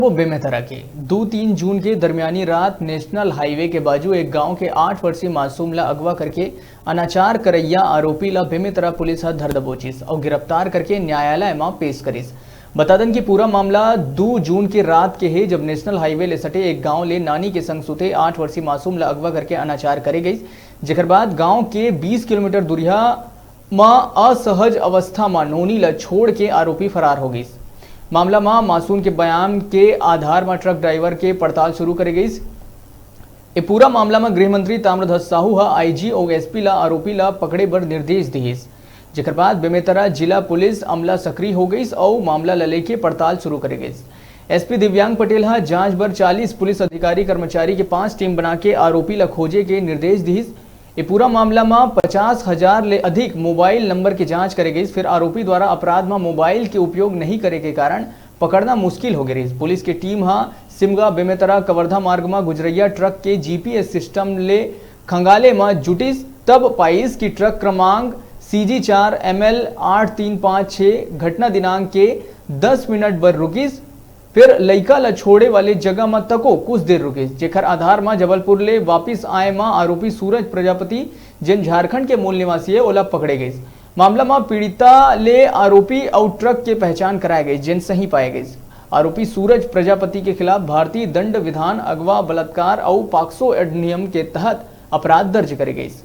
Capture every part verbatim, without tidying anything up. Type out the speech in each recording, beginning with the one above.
वो बेमेतरा के दू तीन जून के दरमियानी रात नेशनल हाईवे के बाजू एक गांव के आठ वर्षीय मासूम ला अगवा करके अनाचार करैया आरोपी ला बेमेतरा पुलिस ह धर दबोचिस अउ गिरफ्तार करके न्यायालय म पेश करिस। बता दन कि पूरा मामला दू जून के रात के हे, जब नेशनल हाईवे ले सटे एक गांव ले नानी के संग सुते आठ वर्षीय मासूम ला अगवा करके अनाचार करे गइस, जेकर बाद गांव के बीस किलोमीटर दूरिहा म असहज अवस्था म नोनी ल छोड़ के आरोपी फरार हो गइस। मामला म मासूम के बयान के आधार म ट्रक ड्राइवर के पड़ताल शुरू करे गइस। ए पूरा मामला म गृह मंत्री ताम्रध्वज साहू ह आईजी अउ एसपी ल आरोपी ल पकड़े बर निर्देश दिहिस, जेकर बाद बेमेतरा जिला पुलिस अमला सक्रिय हो गइस अउ मामला ल लेके पड़ताल शुरू करे गइस। एसपी दिव्यांग पटेल ह जांच बर चालीस पुलिस अधिकारी कर्मचारी के पांच टीम बना के आरोपी ल खोजे के निर्देश दिहिस। ए पूरा मामला म पचास हजार ले अधिक मोबाइल नंबर के जांच करे गइस, फिर आरोपी द्वारा अपराध म मोबाइल के उपयोग नहीं करे के कारण पकड़ना मुश्किल हो गे रहिस। पुलिस के टीम ह सिमगा बेमेतरा कवर्धा मार्ग म गुजरैया ट्रक के जीपीएस सिस्टम ले खंगाले म जुटिस, तब पाइस कि ट्रक क्रमांक सीजी चार एमएल आठ तीन पाँच छः घटना दिनांक के दस मिनट बर रुकिस, फिर लइका ल छोड़े वाले जगह म तको कुछ देर रुकिस, जेकर आधार म जबलपुर ले वापिस आए म आरोपी सूरज प्रजापति, जेन झारखंड के मूल निवासी हे, ओला पकड़े गइस। मामला म पीड़िता ले आरोपी अउ ट्रक के पहचान कराए गइस, जेन सही पाए गइस। आरोपी सूरज प्रजापति के खिलाफ भारतीय दंड विधान, अगवा, बलात्कार अउ पाक्सो अधिनियम के तहत अपराध दर्ज करे गइस।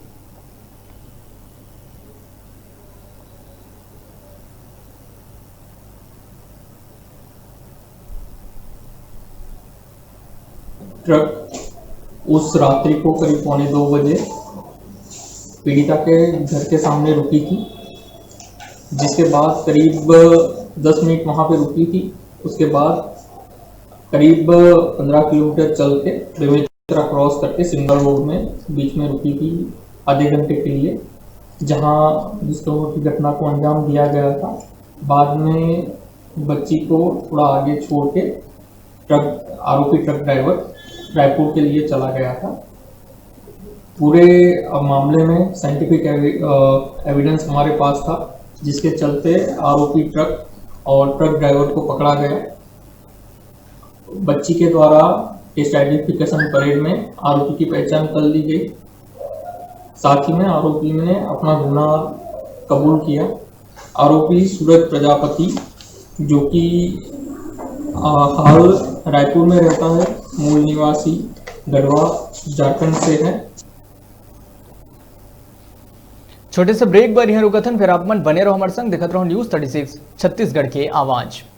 ट्रक उस रात्रि को करीब पौने दो बजे पीड़िता के घर के सामने रुकी थी, जिसके बाद करीब दस मिनट वहाँ पे रुकी थी। उसके बाद करीब पन्द्रह किलोमीटर चल के बेमेतरा क्रॉस करके सिंगल रोड में बीच में रुकी थी आधे घंटे के लिए, जहाँ दुष्कर्म की घटना को अंजाम दिया गया था। बाद में बच्ची को थोड़ा आगे छोड़ के ट्रक, आरोपी ट्रक ड्राइवर रायपुर के लिए चला गया था। पूरे, अ, मामले में साइंटिफिक एवि-, अ, एविडेंस हमारे पास था, जिसके चलते आरोपी ट्रक और ट्रक ड्राइवर को पकड़ा गया। बच्ची के द्वारा टेस्ट आइडेंटिफिकेशन परेड में आरोपी की पहचान कर ली गई। साथ ही में आरोपी ने अपना गुनाह कबूल किया। आरोपी सूरज प्रजापति, जो कि, अ, हाल रायपुर में रहता है, मूल निवासी गढ़वा, झारखंड से है। छोटे से ब्रेक बर इहाँ रुकत हन, फिर आप मन बने रहो हमारे संग, देखत रहो न्यूज़ थर्टी सिक्स छत्तीसगढ़ के आवाज़।